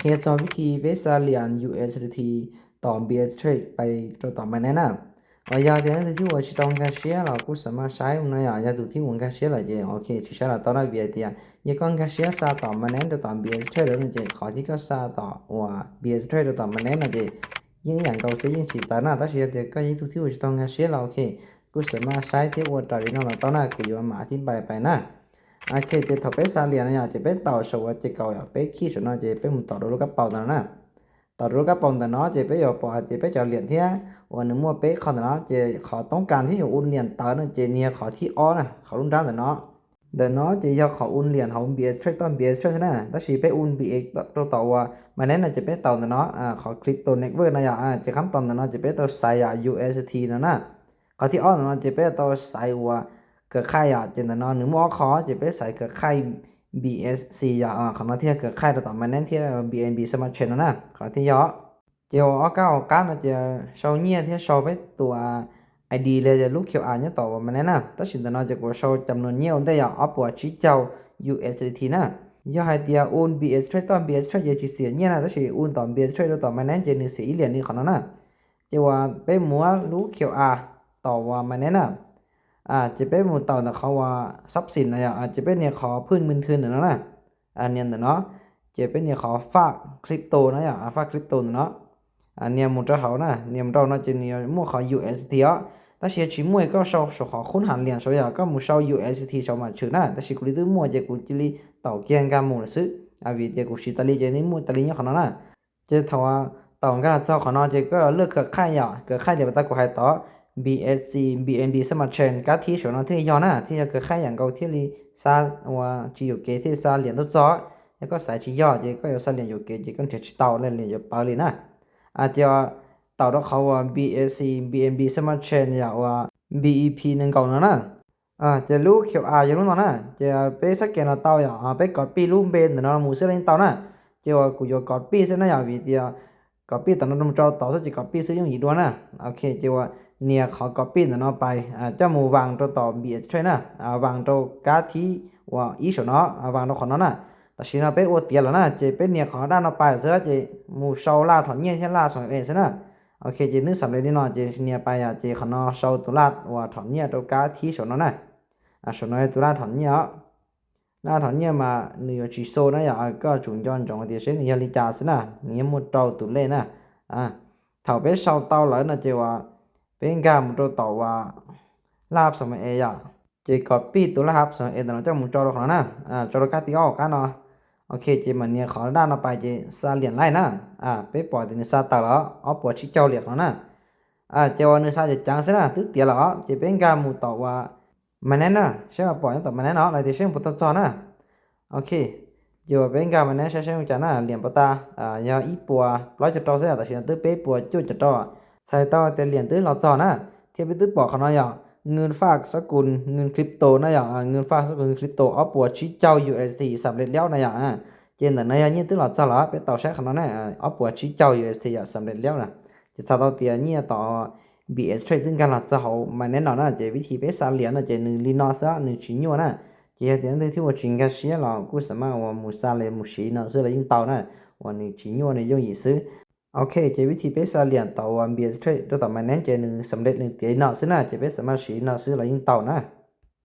ເຮັດສອງວິທີເວຊາຫຼຽນ USDT ຕໍ່ BS Trade ໄປໂຕຕໍ່ Binance ນະ. ວ່າຢາກເຮັດໃຫ້ທີ່ວ່າຊິຕ້ອງກາເຊຍ ແລ້ວກູສາມາດໃຊ້ນະ ຢາກດູທີ່ວງກາເຊຍ ແລ້ວເຈ ໂອເຄ ຊິໃຊ້ລະຕໍ່ນະ ເວຍເຕຍ ຢາກກ້ອງກາເຊຍ ຊາຕໍ່ Binance ໂຕຕໍ່ BS Trade ແລ້ວເຈ ຂໍທີ່ກໍຊາຕໍ່ວ່າ BS Trade ໂຕຕໍ່ Binance ນະເຈ ຍິ່ງຫຍັງກໍຊິຍິ່ງຊິຕານະ ແຕ່ຊິເຕຍກໍຍິ່ງທຸກທີ່ວ່າຊິຕ້ອງກາເຊຍ ແລ້ວໂອເຄ ກູສາມາດໃຊ້ທີ່ວ່າຕາລີນອນລະຕໍ່ນະ ກູຢູ່ມາອະທິບາຍໄປນະ. ໂອເຄ ເຈເຂົ້າໄປສາຫຼຽນນະ ເຈໄປເຕົາໂຊວ່າເຈເກົາ ເປັນຄີໂຊນະ ເຈໄປໝູ່ຕໍ່ດູລູກກະເປົາຕານະ ຕໍ່ດູລູກກະເປົາຕານະ ເຈໄປຢໍປອເຈໄປຈອດຫຼຽນເທຍ ໂອໜຶ່ງມົວເປັນຄອນຕານະ ເຈຂໍຕ້ອງການທີ່ຢູ່ອຸ່ນຫຼຽນເຕີນະ ເຈເນຍຂໍທີ່ອໍນະ ຂໍລຸ້ນດ້ານຕານະ ເດີນະ ເຈຢອກຂໍອຸ່ນຫຼຽນ ຫາອຸ່ນ BS Trade ຕ້ອນ BS Trade ນະ ແຕ່ຊິໄປອຸ່ນ BX ໂຕຕໍ່ວ່າ Binance ນະ ເຈໄປເຕົາຕານະ ອາ ຂໍ Crypto Network ນະ ອາ ເຈຄຳຕອບຕານະ ເຈໄປເຕົາສາຍ USDT ນະນະ ຂໍທີ່ອໍນະ ເຈໄປຕໍ່ສາຍວ່າເຄືອຂ່າຍ ອາ ເຈນະເນາະ ໜຶ່ງໝໍຂໍ ເຈໄປສາຍເຄືອຂ່າຍ BSC ອາ ຂອງເນາະ ທີ່ເຄືອຂ່າຍຕໍ່ Binance ທີ່ BNB Smart Chain ນະ ຂໍທີ່ຍໍ ເຈອອກກາອອກການ ເຈເຊົາເນຍ ທີ່ເຊົາໄປຕົວ ID ແລະ ລູກ QR ເນຍຕໍ່ Binance ນະ ແຕ່ຊິນະເນາະ ເຈກວດເຊົາຈຳນວນເນຍໄດ້ ອອກປວດຊິເຈົ້າ USDT ນະ ຢາກໃຫ້ເຕຍອຸ່ນ BS Trade ຕໍ່ BS Trade ເຈຊິເສຍເນຍນະ ແຕ່ຊິອຸ່ນຕໍ່ BS Trade ຕໍ່ Binance ເຈໜຶ່ງເສຍອີ່ຫຼຽນນີ້ຂອງເນາະນະ ເຈວ່າໄປໝວດລູກ QR ຕໍ່ວ່າ Binance ນະ ອາ ເຈໄປໝູ່ເຕົານະ ເຂົາວ່າຊັບສິນນະ ອາ ເຈໄປເນຍຂໍພື້ນມືນທຶນນະນະ ອາ ເນຍນະເນາະ ເຈໄປເນຍຂໍຝາກ Crypto ນະ ອາ ຝາກ Crypto ນະເນາະ ອາ ເນຍໝູ່ເຕົາເຂົານະ ເນຍໝູ່ເຕົາເນາະ ເຈເນຍໝູ່ຂໍ USDT ອະ ແຕ່ຊິເຮັດຊິໝວຍກໍເຊົາ ເຂົາຄູນຫານຫຼຽນ ເຊົາຢາກໍໝູ່ເຊົາ USDT ເຊົາມາຊື່ນະ ແຕ່ຊິກູລີຕື້ໝວຍ ເຈກູຈີລີເຕົາແກ່ງກາໝູ່ຊື່ ອາ ວິເຈກູຊິຕາລີ ເຈນີ້ໝູ່ຕາລີເນຍຂອງເນາະນະ ເຈຖ້າວ່າເຕົາກາເຈົ້າຂອງເນາະ ເຈກໍເລືອກເຄືອຂ່າຍ ເຄືອຂ່າຍ ເດ ປະຕາກູໄຮຕໍ່ BSC BNB Smart Chain ກາທີ່ໂຊນອນທີ່ຍໍນະ ທີ່ເຄືອຂ່າຍຫຍັງກໍທີ່ລີຊາວ່າຈີໂອເກ ທີ່ຊາຫຼຽນຕົວຈອ ແລ້ວກໍສາຍຈີຍໍ ເຈກໍຢາກສາຫຼຽນໂອເກ ເຈກໍເທສເຕົາແລ້ວຫຼຽນຈະເປີລີນະ ອາ ເຈວ່າເຕົາດອກເຂົາວ່າ BSC BNB Smart Chain ຢາກວ່າ BEP ໜຶ່ງເກົ້ານະນະ ອາ ເຈລູກ QR ຢູ່ລຸ້ນເນາະນະ ເຈໄປສະແກນເອົາເຕົາ ອາ ໄປກອດປີ້ລູກເບນເນາະ ໝູ່ເຊື່ອເລັງເຕົານະ ເຈວ່າກູຢາກກອດປີ້ເຊິ່ນນະ ຢາກວິເຕຍ ກອດປີ້ຕອນນັ້ນໝູ່ເຈົ້າຕໍ່ ເຊິ່ງເຈກອດປີ້ເຊິ່ງຢູ່ດ້ວຍນະ ໂອເຄ ເຈວ່າເນຍຂໍກອດປີ້ເນາະໄປ ອາ ເຈົ້າໝູ່ວາງໂຕຕໍ່ BS Trade ນະ ອາ ວາງໂຕກາທີ່ວ່າອີໂຊເນາະ ອາ ວາງໂຕຂອງເນາະນະ ແຕ່ຊິເນາະໄປໂອເຕຍແລ້ວນະ ເຈໄປເນຍຂໍດ້ານເນາະໄປເຊິ່ງ ເຈໝູ່ເຊົາລາດຖອນເນຍ ເຊລາດສອງເອເຊນະ ໂອເຄ ເຈນຶກສຳເລັດນີ້ເນາະ ເຈເນຍໄປ ອາ ເຈຂໍເນາະເຊົາໂຕລາດວ່າຖອນເນຍໂຕກາທີ່ໂຊເນາະນະ ອາ ໂຊເນາະໂຕລາດຖອນເນຍ ລາດຖອນເນຍມາ ໜຶ່ງຢູ່ຈີໂຊນະ ຢາກໍຈຸງຍ້ອນຈອງເຕເຊນ ຍາລິຈາຊະນະ ເນຍໝົດເຕົາຕູເລນະ ອາ ເຖົ້າເປເຊົາເຕົາເລີນະ ເຈວ່າເປັນກາໝູ່ໂຕຕໍ່ວ່າລາບສອງເອ ຍາ ເຈກອດປີ້ໂຕລາບສອງເອ ຕະນອນເຈົ້າໝູ່ເຈົ້າໂຕຂອງເນາະນະ ອາ ເຈົ້າໂຕກາຕິອອກກາເນາະ ໂອເຄ ເຈມາເນຍຂໍດ້ານເນາະໄປ ເຈສາຫຼຽນໄລ່ນະ ອາ ເປປ່ອຍເຕເນຍສາເຕົາລະ ອອກປວດຊິເຈົ້າຫຼຽນເນາະນະ ອາ ເຈວ່າເນຍສາຈະຈັງຊະນະ ຕຶກເຕຍລະ ເຈເປັນກາໝູ່ຕໍ່ວ່າ Binance ນະ ໃຊ້ວ່າປ່ອຍຕໍ່ Binance ເນາະ ລາຍເຕເຊນປະຕະຈອນະ ໂອເຄ ເຈວ່າເປັນກາ Binance ໃຊ້ໃຊ້ຈັງນະ ຫຼຽນປະຕາ ອາ ຍາອີປວດ ລອຍຈະຕໍ່ເສຍ ແຕ່ຊິນະ ຕຶກເປປົວຈຸດຈະຕໍ່ ໃສ່ຕໍ່ແຕ່ຫຼຽນຕຶກລອດຈອນະ ທຽບໄປຕຶກປອກຂະນ້ອຍ ເງິນຝາກສະກຸນເງິນຄຣິບໂຕນະ ອາ ເງິນຝາກສະກຸນເງິນຄຣິບໂຕ ອອກປວດຊິເຈົ້າ USDT ສຳເລັດແລ້ວນະ ອາ ເຈນນະ ຍາຍິນຕຶກລອດຈອນລະ ໄປຕໍ່ໃຊ້ຂະນ້ອຍນະ ອອກປວດຊິເຈົ້າ USDT ສຳເລັດແລ້ວນະ ເຈສາຕໍ່ເຕຍເນຍຕໍ່ BS Trade ຕຶງການລາດຈອນເຮົາ Binance ເນາະນະ ເຈວິທີໄປສາຫຼຽນນະ ເຈໜຶ່ງລີນອນຊະ ໜຶ່ງຊິຍົວນະ ເຈເຮັດຈັ່ງໃດທີ່ວ່າຈິງກາເຊຍລາວ ກູສາມາດວ່າໝູ່ຊາເລໝູ່ຊີນອນຊື້ລະຍິງເຕົານະ ວ່າໜຶ່ງຊິຍົວໃນຍົງອີຊື້ ໂອເຄ ເຈວິທີໄປສາຫຼຽນຕໍ່ວ່າ BS Trade ໂຕຕໍ່ Binance ເຈໜຶ່ງສຳເລັດໜຶ່ງເຕຍນອນຊື້ນະ ເຈໄປສາມາດຊີນອນຊື້ລະຍິງເຕົານະ